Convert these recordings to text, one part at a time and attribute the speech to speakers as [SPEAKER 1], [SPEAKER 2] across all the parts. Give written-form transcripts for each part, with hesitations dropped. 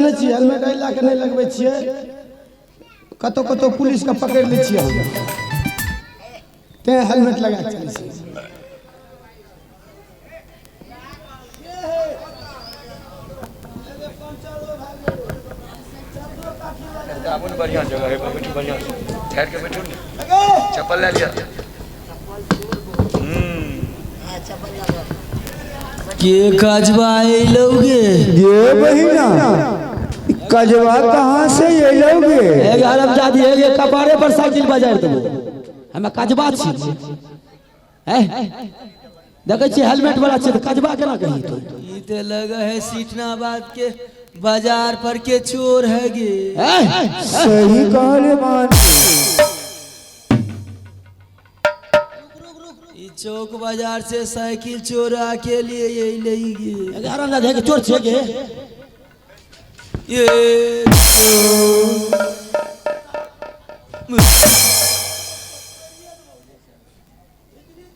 [SPEAKER 1] जानै छियै हेलमेट एहि लए कऽ नहि लगबै छियै कतहु कतहु पुलिसके पकड़ि लै छियै हम तेँ हेलमेट लगा कऽ चलै छियै।
[SPEAKER 2] आबू ने बढ़िआँ जगह है बैठू बढ़िआँ से ठहर के बैठू ने चप्पल लए लिअ।
[SPEAKER 3] के कजबा अयलौगे?
[SPEAKER 4] ये बहिना कजवा कहाँ से अयलौगे?
[SPEAKER 1] हे गे हरामजादी, हे गे कपारे पर साइकिल बजारि देबो। हमे कजबा छी हैं? देखै छियै हेलमेट वाला छियै तऽ कजबा केना कही तू?
[SPEAKER 3] ई तऽ लगे है सीटनाबाद के बाजार पर के चोर है गे।
[SPEAKER 1] हैं?
[SPEAKER 4] सही कहले मान।
[SPEAKER 3] ई चौक बाजार से साइकिल चोरा के लिए यही लेगी।
[SPEAKER 1] हे गे हरामजादी, हे गे चोर छियै गे।
[SPEAKER 3] ये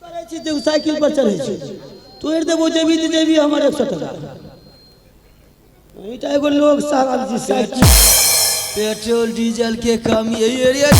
[SPEAKER 1] करै छी जे साइकिल पर चढ़ै छी तोड़ि देबो जेबी तऽ जेबी हमर 100 टका। एहिटा एगो लोग सारा छी साइकिल।
[SPEAKER 3] पेट्रोल डीजल के कमी एहि एरिया।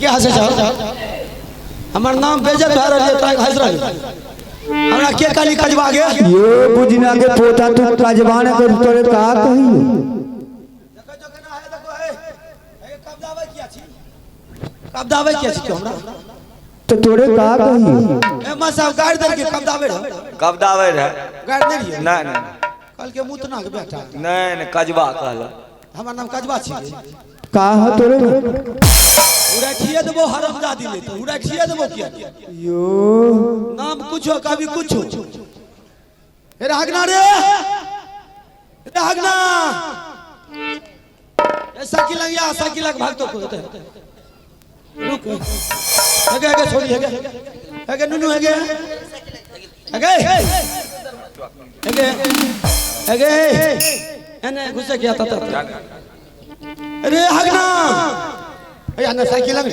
[SPEAKER 1] के हंसै छौ? हमर नाम बेइज्जत भए रहल छै, तोरा हंसि रहल हमरा के कहली कजबा गे?
[SPEAKER 4] यो बुझना के पोता तू कजबा ने कर तोरे का कहियो?
[SPEAKER 1] कब्जाबै किया छी तू हमरा?
[SPEAKER 4] तो तोरे का कहियो?
[SPEAKER 1] ए मां साहब गारि देलकै, कब्जाबै रह।
[SPEAKER 2] कब्जाबै रहे।
[SPEAKER 1] गारि नहि रहियै?
[SPEAKER 2] नहि नहि।
[SPEAKER 1] कहलकै मुतना के बेटा।
[SPEAKER 2] नहि नहि, कजबा कहलक।
[SPEAKER 1] हमर नाम कजबा छी।
[SPEAKER 4] का ह तोरे?
[SPEAKER 1] उड़ाठिए देबो हरामजादी ले तो उड़ाठिए देबो किया?
[SPEAKER 4] यो
[SPEAKER 1] नाम कुछो कभी कुछो। हे हगना रे, हे हगना, ए साइकिल लंगिया, साइकिल लग भाग तो को होते रुक। हेगे हेगे छोड़ी हेगे हेगे नुनू हेगे हेगे हेगे हेगे एने घुसे गया था। अरे हगना, ए आने साइकिल लंग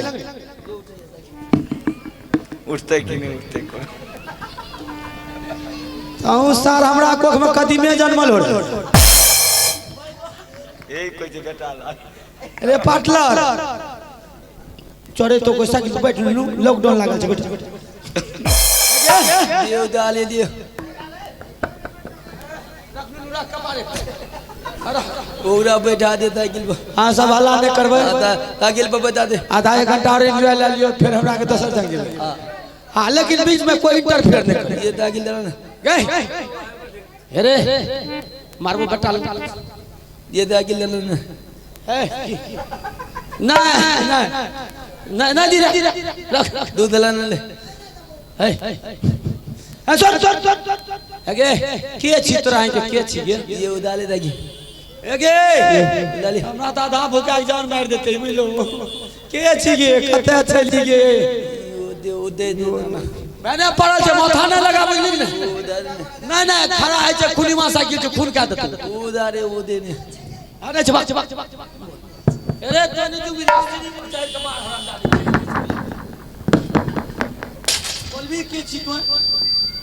[SPEAKER 2] उठते कि नहि उठते कोन?
[SPEAKER 1] अहूँ सार हमरा कोख में कदीमे जन्मल हो।
[SPEAKER 2] यही कोई जे बेटा ला।
[SPEAKER 1] अरे पार्टनर चढ़े तो कोई साइकिल पर बैठ लू, लॉकडाउन लागल छै, बैठ।
[SPEAKER 3] दियो डाले दियो ओकरा बैठा दे साइकिल पर।
[SPEAKER 1] हाँ सब हल्ला नहीं करबै।
[SPEAKER 3] साइकिल पर बैठा दे।
[SPEAKER 1] आधा एक घंटा और एंजॉय ले लियो, फिर हमरा के दोसर साइकिल। हाँ लेकिन बीच में कोई इंटरफेयर नहीं करे।
[SPEAKER 3] ये साइकिल देना ना।
[SPEAKER 1] गए अरे मारबो बट्टा।
[SPEAKER 3] ये साइकिल देना ना।
[SPEAKER 1] नहीं नहीं नहीं नहीं दी रख रख
[SPEAKER 3] दूध लाना ले।
[SPEAKER 1] हे हे सुन सुन हेगे के छी तोरा के के छी गे?
[SPEAKER 3] ये उदाले दागी।
[SPEAKER 1] हेगे
[SPEAKER 3] उदाले।
[SPEAKER 1] हमरा त आधा भूखा के जान मार देते बुझलो। के छी गे? कते छली गे?
[SPEAKER 3] दे ओ दे दे ना।
[SPEAKER 1] मैंने पड़ल छै माथा नै लगा बुझली ने।
[SPEAKER 3] उदाले ने।
[SPEAKER 1] नहीं नहीं खड़ा है छै खुनीमा साइकिल छै खून का देतौ।
[SPEAKER 3] उदारे ओ दे ने।
[SPEAKER 1] अरे छबक छबक अरे तने तू विरासती पर चढ़ के मार हरामजादी। बोलबी के छी तू?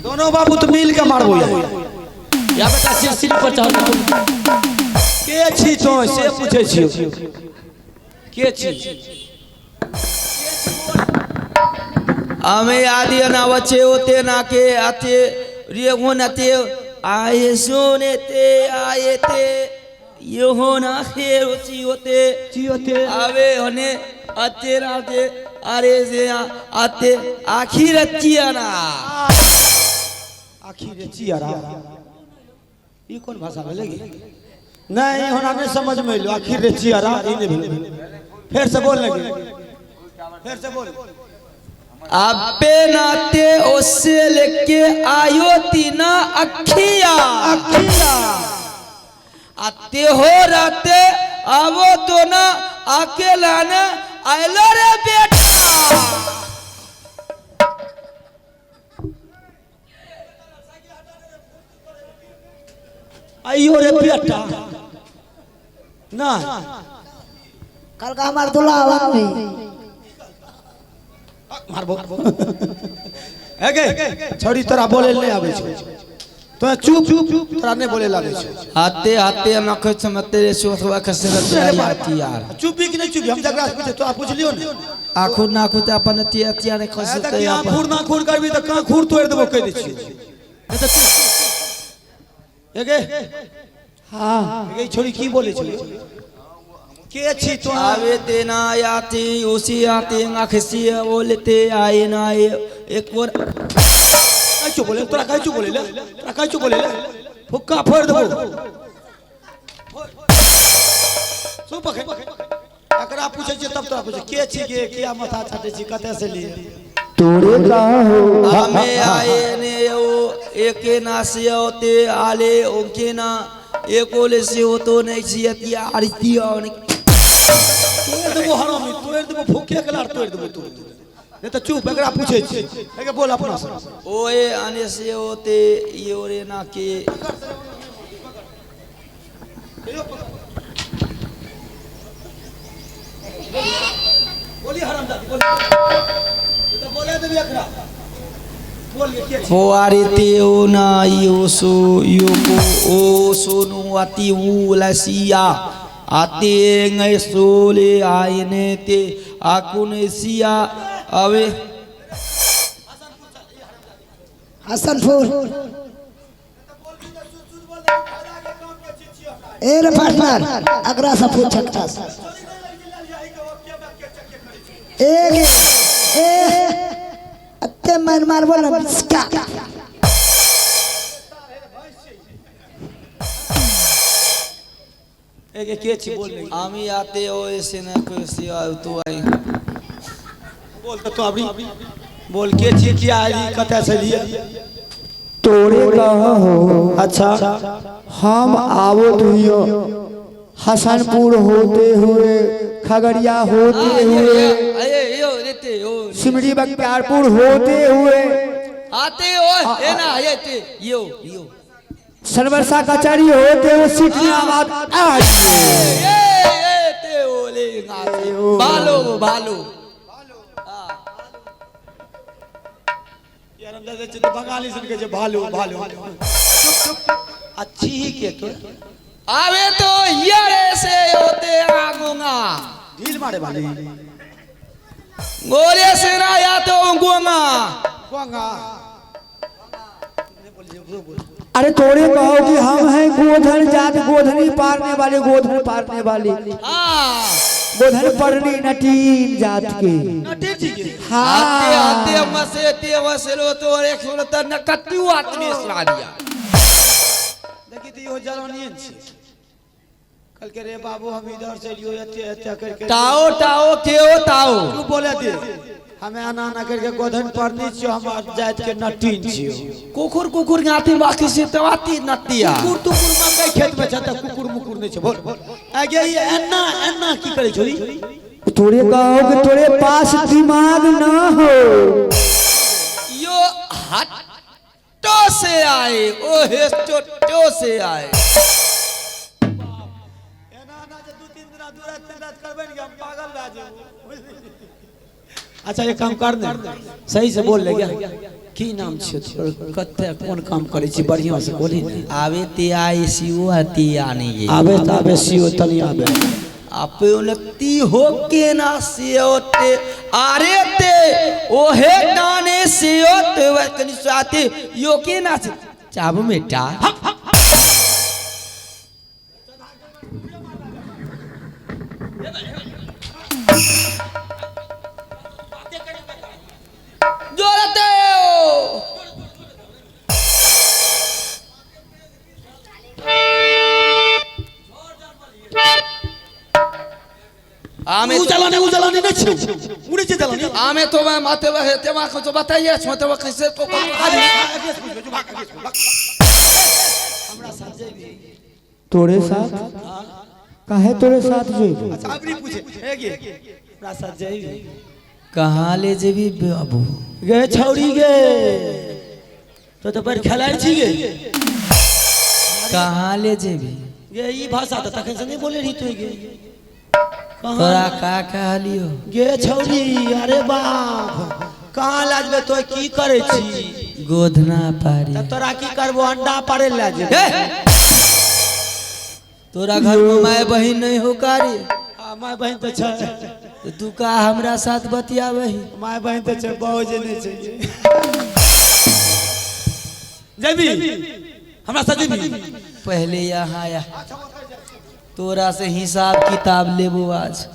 [SPEAKER 1] दोनों बाबू तो मिल के मारबो या। या बेटा सिर सिर पर चढ़ के छी तो से पूछे छियो के छी?
[SPEAKER 3] हमें आदि अनावचे होते ना के आते रे होना ते आए सोने ते आए ते ये होना हे होती होते
[SPEAKER 1] छी होते
[SPEAKER 3] आवे होने आते राते अरे से आते आखिर चियारा।
[SPEAKER 1] आखिर चियारा ई कोन भाषा भेलै गे? नहीं हमरा नहीं समझ में एलो। आखिर रे चियारा ई नहीं भेलै। फिर से बोल लगे, फिर से बोल।
[SPEAKER 3] अबे नाते ओसे लेके आयो तीना अखिया
[SPEAKER 1] अखिया
[SPEAKER 3] आते हो राते आवो तो ना अकेला ने आयलो रे बेटा।
[SPEAKER 1] आइयो रे बेटा ना।
[SPEAKER 5] कल का हमार दुल्हा आवाज नहीं।
[SPEAKER 1] मारबो हे गे छोड़ी, तोरा बोले नहीं आबै छौ, तो चुप, तोरा नहीं बोले लागे छौ।
[SPEAKER 3] आते आते हम कुछ समझते रे सुबह खसे आती यार।
[SPEAKER 1] चुप भी कि नहीं चुप? हम जकरा से पूछे तो आप पूछ लियो ने।
[SPEAKER 3] आखुर नाखुर ते अपन अति अति ने खसे
[SPEAKER 1] तऽ
[SPEAKER 3] ते
[SPEAKER 1] की आखुर नाखुर करबी तऽ काखुर तोड़ि देबो, कहि दै छियौ। नहि तऽ चुप। हे गे।
[SPEAKER 4] हाँ।
[SPEAKER 1] हे गे छोड़ी, की बोले छौ? के छी तो?
[SPEAKER 3] आवे ते ना आती उसी आती आखसी बोलते आए ना आए एक और।
[SPEAKER 1] काहे चुप बोले तोरा? काहे चुप बोले ले? तोरा काहे चुप बोले ले? फुक्का फोड़ देबो। चुप। एकरा पूछै छियै तब तोरा पूछै। के छी गे? किया माथा छाटै छी? कतऽ से लिए?
[SPEAKER 4] तोरे कहाँ हो?
[SPEAKER 3] हमें आए ने ओ एके ना से होते आले ओके ना एको ले से हो तो नहीं सी अति आरती और।
[SPEAKER 1] तोड़ि देबो हरामी, तोड़ि देबो, फुक्के के लार तोड़ि देबो तू। नहीं तऽ चुप। एकरा पूछै छी। एके बोल अपना से।
[SPEAKER 3] ओए आने से होते योरे ना के।
[SPEAKER 1] बोली हरामजादी, बोली तो बोले देबी एकरा। बोल गे, के छी?
[SPEAKER 3] होआरे ओ ना यो सो यो को ओ सोनु अति उ लसिया आते गए सोले आयने ते आकुन सिया अवे।
[SPEAKER 5] हसनपुर। ए रे पार्टनर, अगरा से पूछ सकता ए गे, ए अत्ते मार मार बोल ना बिस्का।
[SPEAKER 1] एके के छी, बोल नहीं।
[SPEAKER 3] आमी आते ओ ऐसे ना कोई सिया तो आई।
[SPEAKER 1] बोल तऽ तो अबरी बोल, के छी, किया आइली, कतऽ से लिए?
[SPEAKER 4] तोरे कहाँ हो?
[SPEAKER 1] अच्छा।
[SPEAKER 4] हम आवो तुहियो हसनपुर होते हुए, खगड़िया होते हुए,
[SPEAKER 3] अरे यो रेते यो।
[SPEAKER 4] सिमरी बख्तियारपुर होते हुए।
[SPEAKER 3] आते ओ ए ना ये ते यो यो।
[SPEAKER 4] सनबरसा कचहरी होते हुए सिटनी आबाद आइए।
[SPEAKER 3] ए ए ते ओले गाते बालो बालो।
[SPEAKER 1] यार, हम जाते छियै तऽ बंगाली सन कहै छै भालू भालू। चुप चुप। अच्छी ही के तो।
[SPEAKER 3] आवे तो ये से होते आगूंगा।
[SPEAKER 1] ढील मारे वाली।
[SPEAKER 3] गोरे से ना या तो गोंगा।
[SPEAKER 1] गोंगा।
[SPEAKER 4] अरे तोरे कहो कि हम हैं गोधन जात, गोधनी पारने वाले, गोधन पारने वाले।
[SPEAKER 3] हाँ।
[SPEAKER 4] गोधन परनी नटीन जात के।
[SPEAKER 1] नटी छी के?
[SPEAKER 3] आते आते
[SPEAKER 4] हाँ।
[SPEAKER 3] मसे ते वसलो तो एक सुनता न कत्तू आदमी सुना दिया।
[SPEAKER 1] देखी तऽ इहो जवानिये ने छियै। कहलकै रे बाबू, हम इधर से एलियो एते एते करके।
[SPEAKER 3] ताओ ताओ के ओ ताओ।
[SPEAKER 1] तू बोले दे, हमें आना आना करके गोधन परनी छियो, हम जात के नटीन छियो।
[SPEAKER 3] कुकुर कुकुर गाती बाकी से तो आती नतिया।
[SPEAKER 1] कुकुर तुकुर मकई खेत में छै तऽ कुकुर मुकुर नहि छै। बोल आगे, ई एना एना की करै छौ ई?
[SPEAKER 4] तोरे कहो कि तोरे पास दिमाग ना हो।
[SPEAKER 3] यो हट्टो से आए ओ हे टो से आए।
[SPEAKER 1] एना एना जे 2-3 दिना 2 रात 3 रात करबै ने, हम पागल भए जेबो। अच्छा, एक काम कर ने, सही से बोल ले गया। की नाम छियो तोर? कते कोन काम करै छी? बढ़िया से बोली ने।
[SPEAKER 3] आवे ते आए सियो आती आने ये।
[SPEAKER 1] आबे त आबे सियो तनी आबे।
[SPEAKER 3] आपे उनती हो के ना सियोते आरे ते ओहे ताने सियोते वकनी साथे यो के ना से चाबू मेटा। जोरते ओ आमे।
[SPEAKER 1] उ जलाने, उ जलाने नहि छै, उड़ै छै जलाने।
[SPEAKER 3] आमे तो मैं माते वह ते वहाँ को तो बताइए छोटे वह कैसे तो।
[SPEAKER 1] आगे से पूछबै, जो भाग, आगे से भाग। हमरा साथ जेबी?
[SPEAKER 4] तोरे साथ काहे तोरे साथ जेबो?
[SPEAKER 1] अच्छा अबरी पूछे हे गे, हमरा साथ जेबी?
[SPEAKER 3] कहाँ ले जेबी बाबू?
[SPEAKER 1] गे छौरी गे, तो तो बड़ खेलाइ छी गे।
[SPEAKER 3] कहाँ ले जेबी?
[SPEAKER 1] गे ई भाषा तऽ तखन से नहि बोले रही तू गे।
[SPEAKER 3] तोरा का कहलियो?
[SPEAKER 1] गे छौरी, अरे बाप, कहाँ लए जेबै? तो की करै छी?
[SPEAKER 3] गोधना पारी।
[SPEAKER 1] तऽ तोरा की करबो, अंडा पारे लए जेबै।
[SPEAKER 3] तोरा घर में माय बहिन नहीं हो कारी?
[SPEAKER 1] आ my बहिन तऽ छै।
[SPEAKER 3] तो तू का हमरा साथ बतियाबही?
[SPEAKER 1] My बहिन तऽ छै, बहु जे नहि छै। जेबी हमरा साथ जेबी?
[SPEAKER 3] पहले यहाँ आया, तोरा से हिसाब किताब लेबो आज।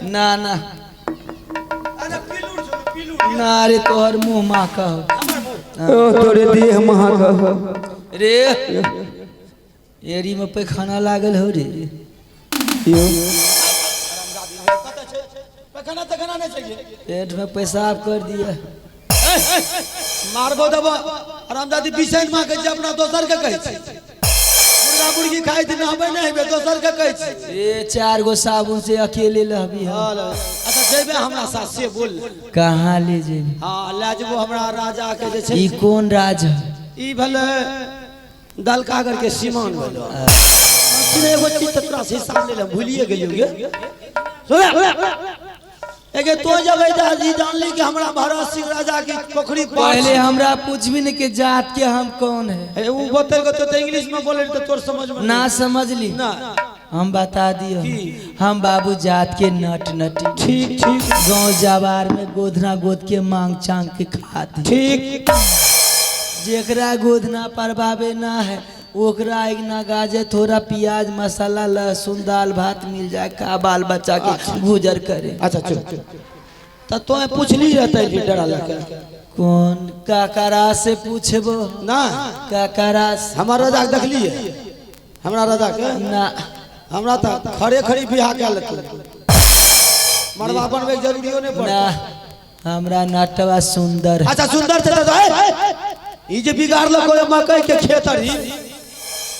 [SPEAKER 3] ना ना ना रे, तोहर मुँह माँ कहो।
[SPEAKER 4] ओ तोरे देह महा कहो।
[SPEAKER 3] रे, एरी में पैखाना लागल हो रे?
[SPEAKER 4] यो।
[SPEAKER 1] पैखाना तखाना नहि छै।
[SPEAKER 3] पेट में पेशाब कर दिया।
[SPEAKER 1] मारबो देबो हरामजादी, बिसैन माँ कहै छै, अपना दोसर के कहै छै। मुर्गा मुर्गी खाइ छै, नहबै नहि हेबै, दोसर के कहै छै।
[SPEAKER 3] ए, चार गो साबुन से अकेले लहबी हम।
[SPEAKER 1] अच्छा जेबै हमरा साथ से बोल।
[SPEAKER 3] कहाँ ले जेबी?
[SPEAKER 1] हाँ, लए जेबो हमरा राजा के जे छै।
[SPEAKER 3] ई कोन राज है?
[SPEAKER 1] ई भेलै दलकागर के सीमान भेलै। सुन, एगो चीज तऽ तोरा से हिसाब ले भूलिए गेलियौ गे। सुन एगे, तो जब ई जानली कि हमरा भरत सिंह राजा की पोखरी पार।
[SPEAKER 3] पहले हमरा पूछबी न के जात के हम कौन है।
[SPEAKER 1] ए, उ बतेल तो इंग्लिश में बोले तो तोर समझ में
[SPEAKER 3] ना समझली?
[SPEAKER 1] ना।
[SPEAKER 3] हम बता दियो, हम बाबू जात के नट नटी।
[SPEAKER 1] ठीक ठीक।
[SPEAKER 3] गाँव जवार में गोधना गोद के मांग चांग के खाती।
[SPEAKER 1] ठीक।
[SPEAKER 3] जेकरा गोधना परबावे ना है, ओकरा एक ना गाजर, थोड़ा प्याज, मसाला, लहसुन, दाल भात मिल जाए का बाल बच्चा के गुजर करे।
[SPEAKER 1] अच्छा चल, त तो पूछली रहते कि डरा लगे।
[SPEAKER 3] कौन काकरा से पूछबो?
[SPEAKER 1] ना।
[SPEAKER 3] काकरा से।
[SPEAKER 1] हमार राजा के देखलिए? हमरा राजा के?
[SPEAKER 3] ना।
[SPEAKER 1] हमरा त खड़े खड़ी बियाह कए लेतै, मरबा बनबै के जरूरियो नहीं
[SPEAKER 3] ना।
[SPEAKER 1] पड़ता।
[SPEAKER 3] हमरा नटवा सुंदर है।
[SPEAKER 1] अच्छा सुंदर छै त ई जे बिगाड़लक ओइ मकई के खेत अरी,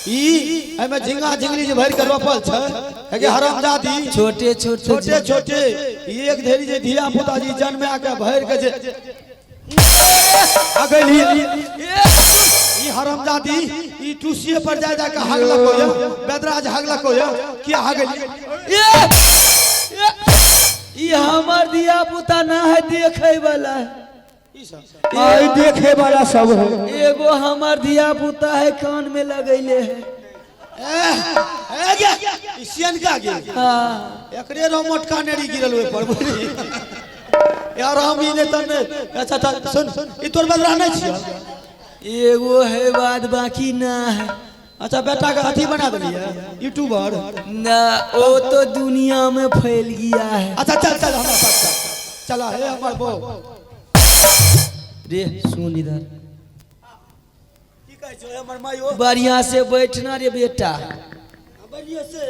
[SPEAKER 1] ई एमे झिंगा झिंगली जे भरि के रोपल छै, हेगे हरामजादी।
[SPEAKER 3] छोटे छोटे।
[SPEAKER 1] छोटे छोटे ई एक ढेरी जे धिया पुता जी जन्मे के भरि के जे आ गेली ई हरामजादी, ई टूसिए पर जा जा के हगलक होय, बेदराज हगलक होय, किया हगली?
[SPEAKER 3] ई हमर धिया पुता ना है, देखे वाला है।
[SPEAKER 4] आई देखे वाला सब है।
[SPEAKER 3] एगो हमर धिया पुता है, कान में लगैले है।
[SPEAKER 1] ए गे, ई सियन का गे?
[SPEAKER 3] हाँ।
[SPEAKER 1] एकरे रो मोटका नेरी गिरल ओइ पर, बुझली यार, हम ई नहि त नहि। अच्छा अच्छा, सुन, ई तोर बदरा नहि छियै?
[SPEAKER 3] एगो है, बाद बाकी ना है।
[SPEAKER 1] अच्छा, बेटा के अथी बना देलियै यूट्यूबर?
[SPEAKER 3] ना, वो तो दुनिया में फैल गया है।
[SPEAKER 1] अच्छा चल चल, हमरा साथ चल, चला हे हमर बो।
[SPEAKER 3] रे सुन इधर।
[SPEAKER 1] की कहै छौ हमर माइयो?
[SPEAKER 3] बढ़िया से बैठना रे बेटा।
[SPEAKER 1] बढ़िया से।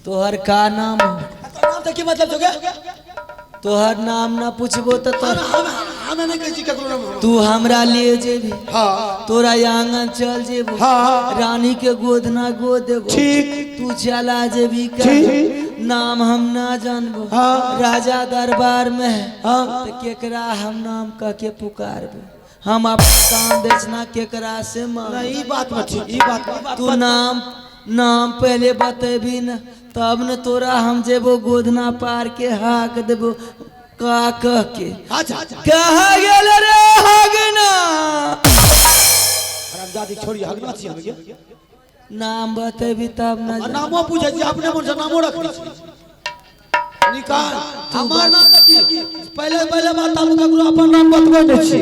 [SPEAKER 3] तोहर का नाम हो?
[SPEAKER 1] तोहर नाम से की मतलब छौ गे?
[SPEAKER 3] तोहर नाम ना पूछबो तो
[SPEAKER 1] हम हमे नहि कहै छी ककरो नाम।
[SPEAKER 3] तू हमरा ले जेबी?
[SPEAKER 1] हाँ।
[SPEAKER 3] तोरा आंगन चल जेबो?
[SPEAKER 1] हाँ।
[SPEAKER 3] रानी के गोद ना गोद देबो?
[SPEAKER 1] ठीक।
[SPEAKER 3] तू चला जेबी का?
[SPEAKER 1] ठीक।
[SPEAKER 3] नाम हम ना जानबो।
[SPEAKER 1] हाँ।
[SPEAKER 3] राजा दरबार में है।
[SPEAKER 1] हाँ।
[SPEAKER 3] तो केकरा हम नाम कह के पुकारबो? हम अपन दान दक्षिणा केकरा से मांग?
[SPEAKER 1] नहीं, ई बात में ठीक, ई बात।
[SPEAKER 3] तू नाम नाम पहले बतेबी न, तब न तोरा हम जेबो गोदना पार के हाक देबो का कह के।
[SPEAKER 1] अच्छा अच्छा।
[SPEAKER 3] कहा गेल रे हगना?
[SPEAKER 1] हरामजादी छोड़ी, हगना छी हम गे?
[SPEAKER 3] नाम बतेबी तब न।
[SPEAKER 1] आ नामो पूछै छी, अपने मन से नामो रखने छी। निकाल हमार नाम त की, पहले पहले बात हम ककरो अपन नाम बतबै नहि छी,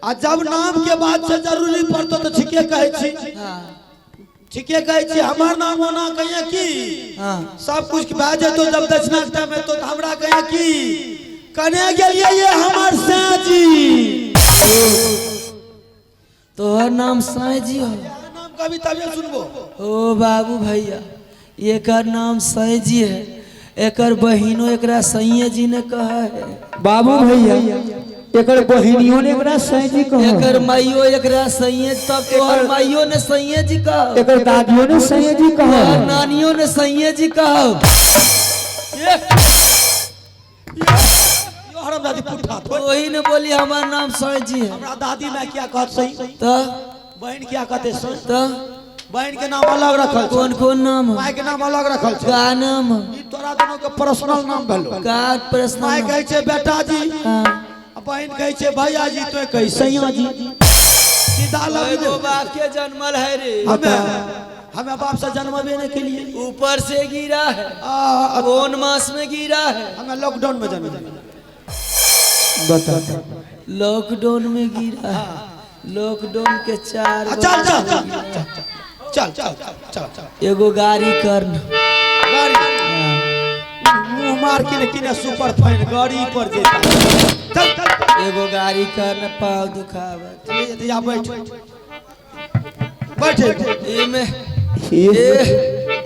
[SPEAKER 1] आ जब नाम के बात से जरूरी पड़तो तऽ ठीके कहै छी।
[SPEAKER 3] हाँ।
[SPEAKER 1] ठीके कहै छी, हमार नाम ओना कहिए की?
[SPEAKER 3] हाँ।
[SPEAKER 1] सब कुछ भए जेतो, जब दक्षिणा के टाइम एतो तऽ हमरा कहिए की, कने गेलियै ये हमर साजी?
[SPEAKER 3] तोहर नाम साईं जी हो?
[SPEAKER 1] नाम कभी तबे सुनबो।
[SPEAKER 3] ओ बाबू भैया, एकर नाम साईं जी है, एकर बहिनो एकरा सैये जी ने कहा है।
[SPEAKER 4] बाबू भैया। एकर बहिनियों ने एकरा सही जी कहो।
[SPEAKER 3] एकर माइयो एकरा सैये, तब तोहर माइयो ने सैये जी कहो,
[SPEAKER 4] एकर दादियों ने सही जी कहो,
[SPEAKER 3] तोहर नानियों ने सैये जी कहो।
[SPEAKER 1] यो हरामजादी पुट्ठा थोड़।
[SPEAKER 3] वही ने बोली हमार नाम सैये जी है।
[SPEAKER 1] हमरा दादी माय क्या कहत सही,
[SPEAKER 3] तो
[SPEAKER 1] बहन क्या कहते सही,
[SPEAKER 3] तो
[SPEAKER 1] बहन के नाम अलग रखल छै,
[SPEAKER 3] कौन कौन नाम है?
[SPEAKER 1] माय के नाम अलग रखल छै।
[SPEAKER 3] का नाम है?
[SPEAKER 1] ई तोरा दोनों के पर्सनल नाम भेलो।
[SPEAKER 3] का पर्सनल?
[SPEAKER 1] माय कहै छै बेटा जी,
[SPEAKER 3] हाँ।
[SPEAKER 1] आ बहन कहै छै भैया जी, तो कहै सैया जी। सीधा लग
[SPEAKER 3] एगो बाप के जन्मल है रे।
[SPEAKER 1] हमें बाप से जन्मबे नहीं के लिए।
[SPEAKER 3] ऊपर से गिरा है। कौन मास में गिरा है?
[SPEAKER 1] हमें लॉकडाउन में जन्म।
[SPEAKER 4] बता
[SPEAKER 3] लॉकडाउन में गिरा है। लॉकडाउन के 4
[SPEAKER 1] चल चल चल चल चल चल चल
[SPEAKER 3] एगो गाड़ी करन
[SPEAKER 1] गाड़ी मुंह मार के किने सुपर फाइन गाड़ी पर जेता। चल चल
[SPEAKER 3] एगो गाड़ी करन पाँव दुखावत।
[SPEAKER 1] ले जा बैठ बैठ।
[SPEAKER 3] एमे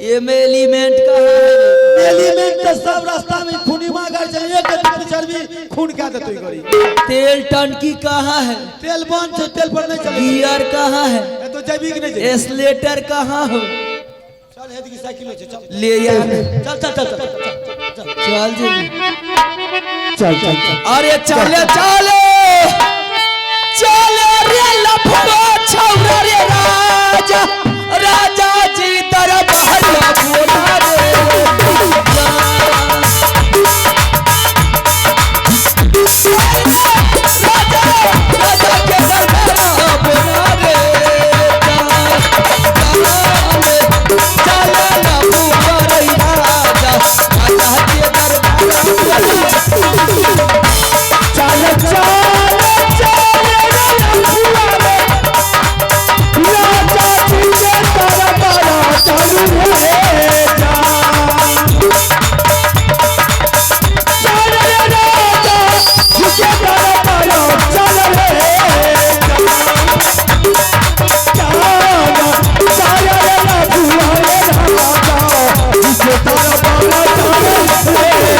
[SPEAKER 3] एमे एलिमेंट का है।
[SPEAKER 1] एलिमेंट तो सब रास्ता में खूनी मार छै, एक चर्बी खून क्या देतै गाड़ी।
[SPEAKER 3] तेल टंकी कहाँ है?
[SPEAKER 1] तेल बंद छै, तेल पर नहीं चले।
[SPEAKER 3] गियर कहाँ है?
[SPEAKER 1] ए तो जैविक नहीं छै।
[SPEAKER 3] एस्लेटर कहाँ हो?
[SPEAKER 1] चल हेद की साइकिल छै, चल
[SPEAKER 3] ले यार,
[SPEAKER 1] चल चल चल चल चल
[SPEAKER 3] चल जी
[SPEAKER 4] चल चल।
[SPEAKER 3] अरे चले चले चले रे लफड़ा छौरा रे राजा, राजा जी दरबार बोला रे। राजा राजा के दरबार बोला रे। चले लफुआ रे राजा, राजा के दरबार
[SPEAKER 4] चल चल चल रे लफुआ रे राजा जी के दरबार चलू रे जा। चल रे राजा जी के दरबार चल रे जा। चल चल रे लफुआ रे राजा जी के दरबार चल रे जा।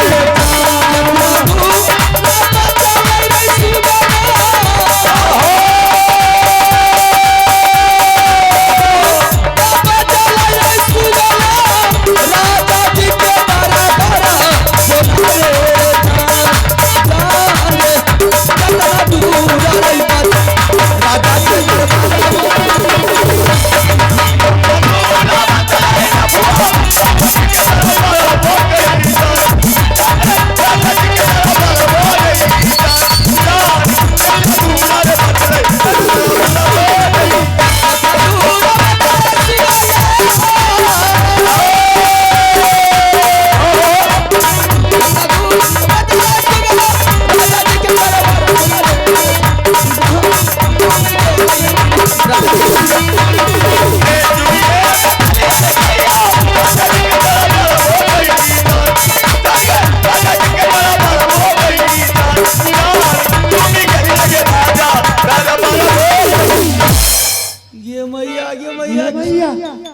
[SPEAKER 3] ये मैया, ये मैया,
[SPEAKER 4] मैया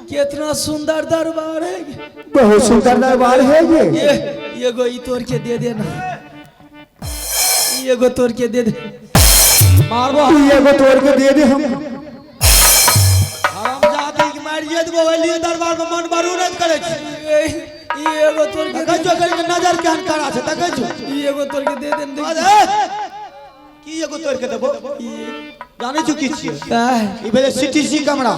[SPEAKER 3] कितना सुंदर दरबार है।
[SPEAKER 4] बहुत सुंदर दरबार है ये।
[SPEAKER 3] ये गो ई तोड़ के दे देना, ये गो तोड़ के दे दे।
[SPEAKER 1] मारबो
[SPEAKER 4] ये गो तोड़ के दे दे हम।
[SPEAKER 1] हरामजादी के मारिए देबो एलियो दरबार में मन मारू नहीं करे छी।
[SPEAKER 3] ये गो तोड़ के
[SPEAKER 1] देखै छो करी के नजर केहन करा छै, देखै छो।
[SPEAKER 3] ये गो तोड़ के दे दे।
[SPEAKER 1] अरे की एगो तोड़ के देबो? जानै छो की छियै?
[SPEAKER 3] का है?
[SPEAKER 1] ई भेलै सीटीसी कमरा।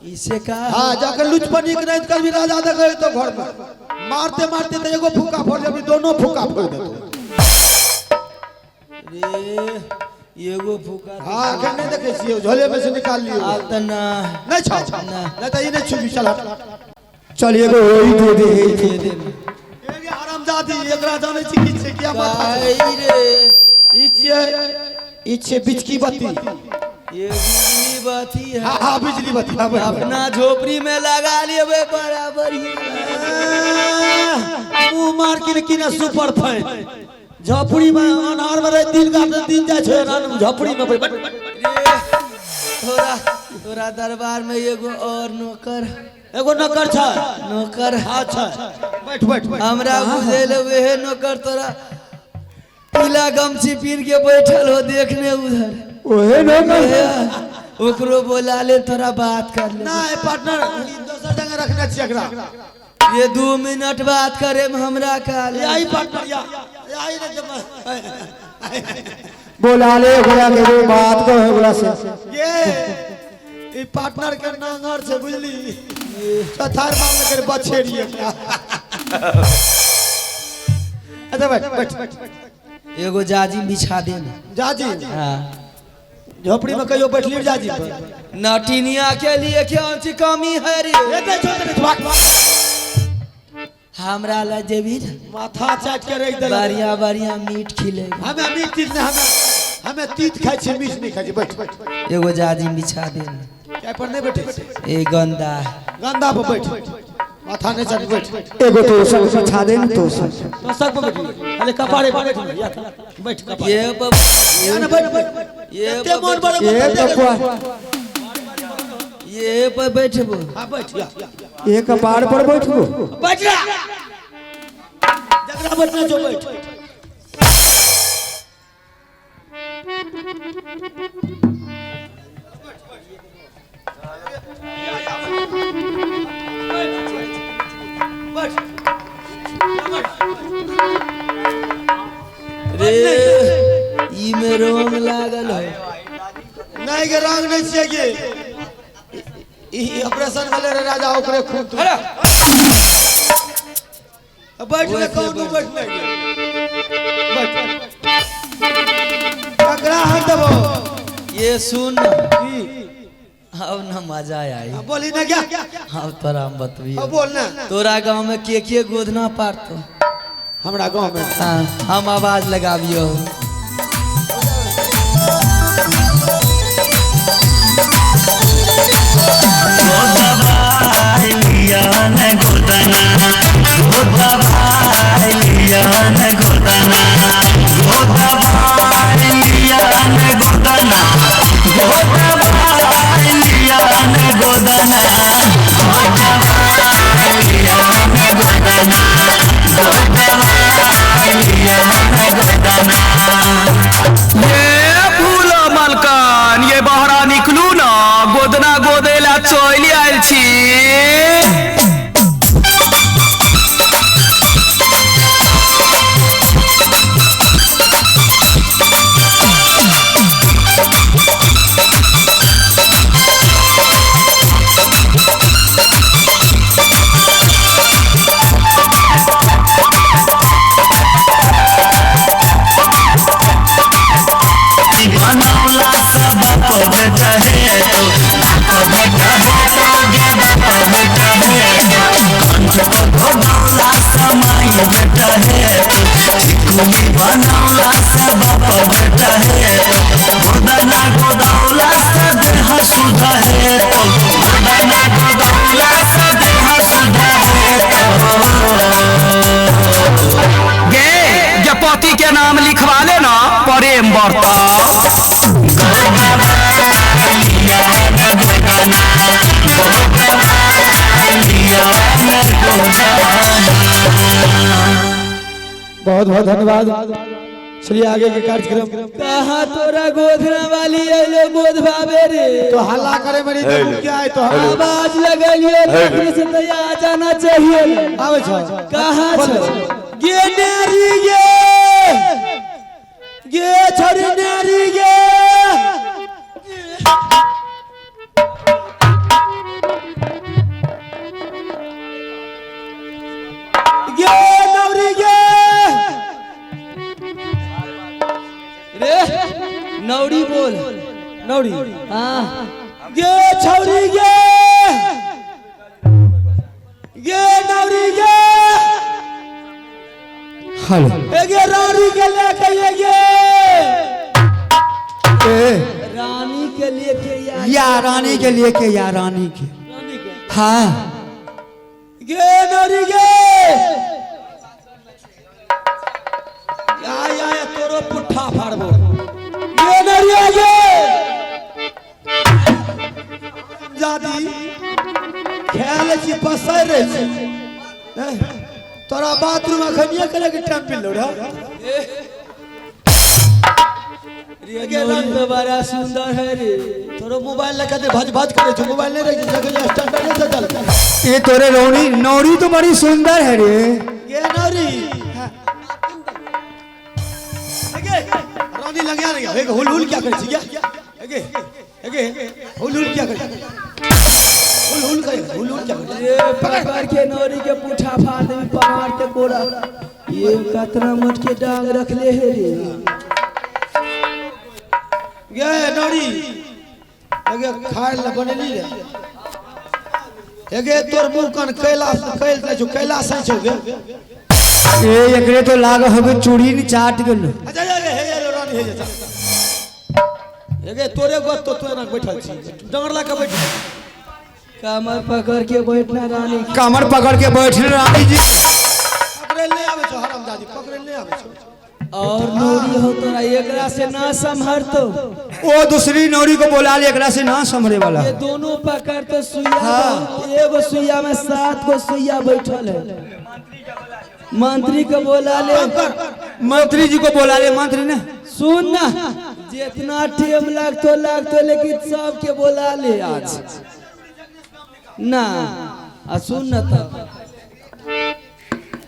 [SPEAKER 3] इसे का?
[SPEAKER 1] हां, जाकर लुचपनी के नहीं करबी राजा देखै तो घर में मारते मारते तो एगो फूका फोड़ देबी, दोनों फूका फोड़ देतो
[SPEAKER 3] रे। एगो फूका।
[SPEAKER 1] हां, अखन नहीं देखै छियै, झोले में से निकाल लियो।
[SPEAKER 3] आब त ना
[SPEAKER 1] नहीं छौ, नहीं त ई नहीं छुबी। चल
[SPEAKER 4] चल एगो होई दे दे।
[SPEAKER 3] दे दे।
[SPEAKER 1] एगे हरामजादी एकरा जानै छी की छै, किया माथा छै?
[SPEAKER 3] काई रे?
[SPEAKER 1] ई छियै, ई छियै बिजली बत्ती।
[SPEAKER 3] ये बिजली बत्ती है।
[SPEAKER 1] हाँ हाँ बिजली बत्ती। हाँ, बैठ, बैठ।
[SPEAKER 3] अपना झोपड़ी में लगा लेबे बराबर ही।
[SPEAKER 1] मुंह मार के किने सुपर फाइन झोपड़ी में अनार में रह दिन का दिन जाय छै अनार में झोपड़ी में बैठ।
[SPEAKER 3] रे थोड़ा तोरा दरबार में एगो और नौकर,
[SPEAKER 1] एगो नौकर छै,
[SPEAKER 3] नौकर
[SPEAKER 1] अच्छा बैठ बैठ बैठ।
[SPEAKER 3] हमरा बुझेल वहे नौकर तोरा पीला गमछी पीन के बैठल हो देखने उधर।
[SPEAKER 4] ओहे न।
[SPEAKER 3] ओकरो बोला ले, थोड़ा बात कर ले।
[SPEAKER 1] ना पार्टनर, ई दोसर जगह रखने छियै एकरा।
[SPEAKER 3] ये 2 मिनट बात करे में हमरा का ले।
[SPEAKER 1] आई पार्टनर, या आई ने जब
[SPEAKER 4] बोला ले ओकरा के, एगो बात कहो ओकरा से।
[SPEAKER 1] ये ई पार्टनर के नांगर छै, बुझली? चौथार मामले के बछेरी एकरा। अच्छा, बैठ बैठ।
[SPEAKER 3] एगो जाजिम बिछा दे ना।
[SPEAKER 1] जाजी?
[SPEAKER 3] हाँ।
[SPEAKER 1] झोपड़ी में कहियो बैठली जाजी पर?
[SPEAKER 3] नटिनिया के लिए कौन सी कमी है रे?
[SPEAKER 1] ए नहीं छोड़ दे, भाग।
[SPEAKER 3] हमरा ला जेबी ना,
[SPEAKER 1] माथा चाट के रख दे।
[SPEAKER 3] बढ़िया बढ़िया मीट खिलेगा।
[SPEAKER 1] हमें मीट तीत नहीं, हमें हमें तीत खाइ छी, मीट नहीं खाइ छी। बैठ बैठ।
[SPEAKER 3] एगो जाजिम बिछा दे ना।
[SPEAKER 1] क्या पर नहीं बैठे?
[SPEAKER 3] ए गंदा है।
[SPEAKER 1] गंदा पर बैठ, माथा नहीं चाट, बैठ।
[SPEAKER 4] एगो तो सब बिछा दे न तो सब।
[SPEAKER 1] तो सब पर बैठ, अरे कपारे पर बैठ या, बैठ कपारे।
[SPEAKER 3] ये पर।
[SPEAKER 1] या ना, बैठ बैठ।
[SPEAKER 3] ये
[SPEAKER 1] एते
[SPEAKER 3] पर।
[SPEAKER 1] मोन बड़े।
[SPEAKER 4] ये कपार।
[SPEAKER 3] ये पर बैठबो।
[SPEAKER 1] हां, बैठ या।
[SPEAKER 4] ये कपार पर बैठबो।
[SPEAKER 1] बैठ जा, जकरा बैठना जो बैठ। बैठ।
[SPEAKER 3] रे, ई में रंग लागल है।
[SPEAKER 1] नहीं के, रंग नहीं छियै के। ई ऑपरेशन भेलै रे राजा, ओकरे खून तू बैठ ले। कौन बैठ ले, बैठ। ककरा हाथ देबो?
[SPEAKER 3] ये सुन।
[SPEAKER 1] की?
[SPEAKER 3] अब न मजा आई।
[SPEAKER 1] अब बोली ना क्या?
[SPEAKER 3] अब तोरा हम बतबियो।
[SPEAKER 1] अब बोल ना।
[SPEAKER 3] तोरा गांव में के गोदना पारतो?
[SPEAKER 1] हमरा गांव में?
[SPEAKER 3] हाँ, हम आवाज लगाबियो।
[SPEAKER 6] ये फूल मलकन, ये बहरा निकलू न, गोदना गोदेला चलि आयल छी। गे जे पति के नाम लिखवा ले ना, प्रेम बरता।
[SPEAKER 1] बहुत बहुत धन्यवाद। चलिए, आगे के कार्यक्रम।
[SPEAKER 3] कहाँ तोरा गोधना वाली अइलो गोधबाबे रे?
[SPEAKER 1] तो हल्ला करे मेरी तो क्या है तो?
[SPEAKER 3] आवाज लगलियो नौकरी से तो आ जाना चाहिए।
[SPEAKER 1] आवे छो।
[SPEAKER 3] कहाँ छो गे नेरी, गे गे छोरी नेरी गे?
[SPEAKER 1] गे नौरी गे।
[SPEAKER 3] रे नौरी बोल।
[SPEAKER 1] नौरी?
[SPEAKER 3] हाँ।
[SPEAKER 1] गे छौरी गे, गे नौरी गे।
[SPEAKER 4] हेलो।
[SPEAKER 1] ए गे रानी के लेके ये गे।
[SPEAKER 4] ए।
[SPEAKER 3] रानी के लेके या।
[SPEAKER 4] या रानी के लेके, या रानी के, हाँ।
[SPEAKER 1] गे नौरी गे, या या या, तोरो पुट्ठा फाड़बो। गे नौरी गे, जादी खेल छी, पसर रहे छी। हैं? तोरा बाथरूम अखनिए करे के टाइम मिललो रे?
[SPEAKER 3] रे नौरी तो बड़ा सुंदर है रे।
[SPEAKER 1] तोरो मोबाइल लगा दे, भज भज करे छो, मोबाइल नहीं रखे जगह स्टैंड नहीं से चल।
[SPEAKER 4] ये तोरे रौनी नौरी तो बड़ी सुंदर है रे।
[SPEAKER 1] ये नौरी एगे रानी लगे नहीं, एगे हुल हुल क्या करे छी एगे एगे हुल हुल क्या करे, हुल हुल करे, हुल हुल क्या करे।
[SPEAKER 3] रे पकड़ के नौरी के पुठा फाड़ दे पमार के कोड़ा। ये कतना मोट के डांग रखले है रे।
[SPEAKER 1] गे नौरी एगे खाए ल बनेली रे। एगे तोर मुंह कन कैलाश कैल नै छौ, कैलाश नै छौ गे।
[SPEAKER 4] ए एकरे तो लाग हवे चूड़ी नि चाट गेल।
[SPEAKER 1] अच्छा हे हे रानी हे जा एगे तोरे गत तो तोरा बैठल छी, डंगर ला के बैठ,
[SPEAKER 3] कमर पकड़ के बैठना रानी,
[SPEAKER 4] कमर पकड़ के बैठ रानी जी।
[SPEAKER 1] पकड़े ले आवे छौ हरामजादी, पकड़े ले आवे छौ।
[SPEAKER 3] और नौरी हो तोरा एकरा से ना संभर तो
[SPEAKER 4] ओ दूसरी नौरी को बोला ले, एकरा से ना संभरे वाला।
[SPEAKER 3] ये दोनों पकड़ तो सुइया। हाँ। एगो सुइया में 7 गो सुइया बैठल है। मंत्री को बोला ले,
[SPEAKER 4] मंत्री जी को बोला ले, मंत्री ने
[SPEAKER 3] सुन ना जितना टाइम लगतो लगतो लेकिन सबके बोला ले आज ना। आ सुन ना तब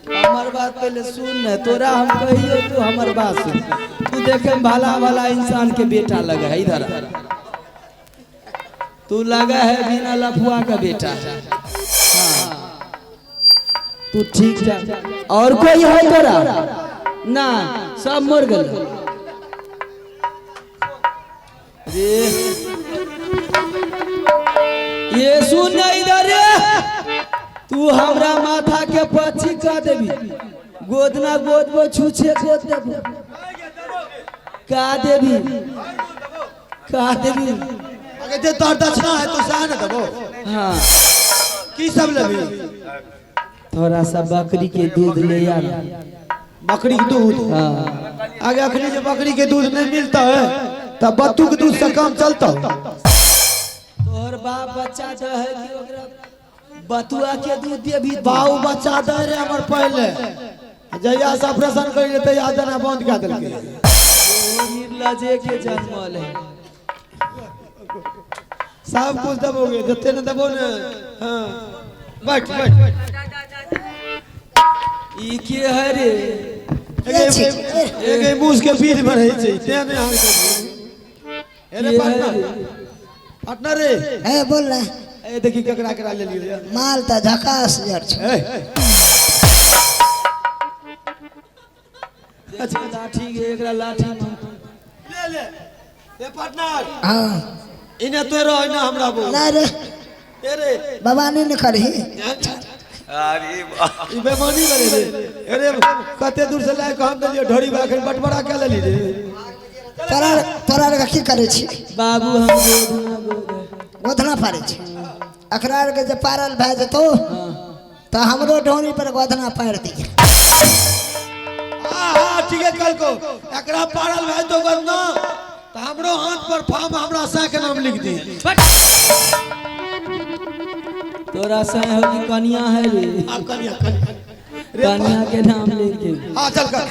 [SPEAKER 3] हमार बात पहले सुन न, तोरा हम कहियो तू हमार बात सुन। तू देखे भला भला इंसान के बेटा लगा है, इधर तू लगा है बिना लफुआ का बेटा। हाँ तू ठीक ठाक। और कोई है तोरा ना? सब मर गए रे। ये सुन इधर रे, तू हमरा माथा के पछी का देबी, गोदना गोदबो छुछे गोद देबो का देबी, का देबी।
[SPEAKER 1] अगे जे तोर दक्षिणा है तो सह न देबो।
[SPEAKER 3] हाँ
[SPEAKER 1] की सब लेबी?
[SPEAKER 3] थोड़ा सा बकरी के दूध ले यार।
[SPEAKER 1] बकरी के दूध?
[SPEAKER 3] हाँ
[SPEAKER 1] आगे अखनी जे बकरी के दूध नहीं मिलता है तब बत्तू के दूध से काम चलता।
[SPEAKER 3] तोहर बाप बच्चा जो है कि ओकरा बतुआ के दूध दे भी।
[SPEAKER 1] बाऊ बच्चा दे रे हमर पहले, जहिया से ऑपरेशन कर लेते याद ना बंद कर देलके।
[SPEAKER 3] निर्लजे के जन्मल है।
[SPEAKER 1] सब कुछ दबोगे जते न दबो ने। हां बैठ बैठ।
[SPEAKER 3] ई के है रे?
[SPEAKER 1] एगे एगे मूस के बीच में रहै छै ते ने हम। अरे पार्टनर पार्टनर रे
[SPEAKER 5] ए बोल ना।
[SPEAKER 1] ए देखी केकरा केकरा ले लियो
[SPEAKER 5] माल त झकास जर छ।
[SPEAKER 3] अच्छा लाठी के एकरा लाठी
[SPEAKER 1] ले ले ए पार्टनर।
[SPEAKER 5] हां
[SPEAKER 1] इने तोरो इने हमरा बोल
[SPEAKER 5] ना रे।
[SPEAKER 1] ए रे
[SPEAKER 5] बाबा ने न करही।
[SPEAKER 2] अरे
[SPEAKER 1] ई बेमानी करे रे। अरे कते दूर से लाए के हम देलियो ढोरी बा अखन बटबरा के लेली रे।
[SPEAKER 5] तोरा तोरा के की करे छी
[SPEAKER 3] बाबू? हम गोधना
[SPEAKER 5] गोधना पारे छी। अखरा के जे पारल भए जेतो तो हमरो ढोरी पर गोधना पार दी।
[SPEAKER 1] हां हां ठीक है कल को एकरा पारल भए तो गोधना तो हमरो हाथ पर फार्म हमरा सा के नाम लिख दी।
[SPEAKER 3] तोरा सा हो कि कन्या है रे?
[SPEAKER 1] हां कन्या कन्या
[SPEAKER 3] कन्या के नाम लिख के।
[SPEAKER 1] हां चल कर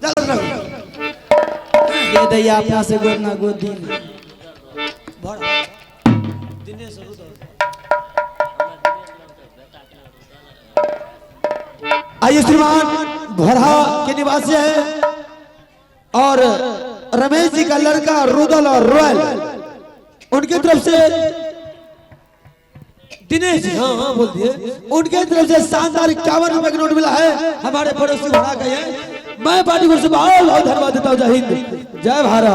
[SPEAKER 1] चल कर
[SPEAKER 3] दे दैया अपना से गोदना गोद दी।
[SPEAKER 1] भर दिनेश आइए श्रीमान भोरहा के निवासी है और रमेश जी का लड़का रुदल और रॉयल, उनके तरफ से दिनेश जी हाँ हाँ बोल दिए, उनके तरफ से शानदार 51 रुपए का नोट मिला है हमारे पड़ोसी भोरहा का है। मैं पार्टी को बहुत बहुत धन्यवाद देता हूँ। जय हिंद जय भारत।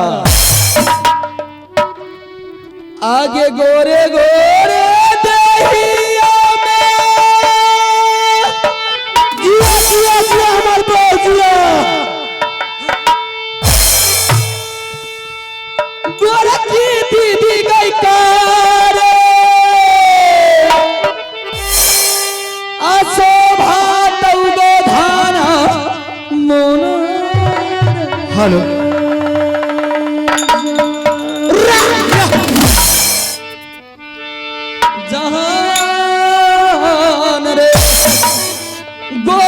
[SPEAKER 3] आगे गोरे गोरे दहिया में
[SPEAKER 4] जिया जिया जिया हमार बाबू जिया
[SPEAKER 3] गोरखी दीदी गई कार अशोभा तौगो धान मोन।
[SPEAKER 4] हेलो
[SPEAKER 3] जहान रे गो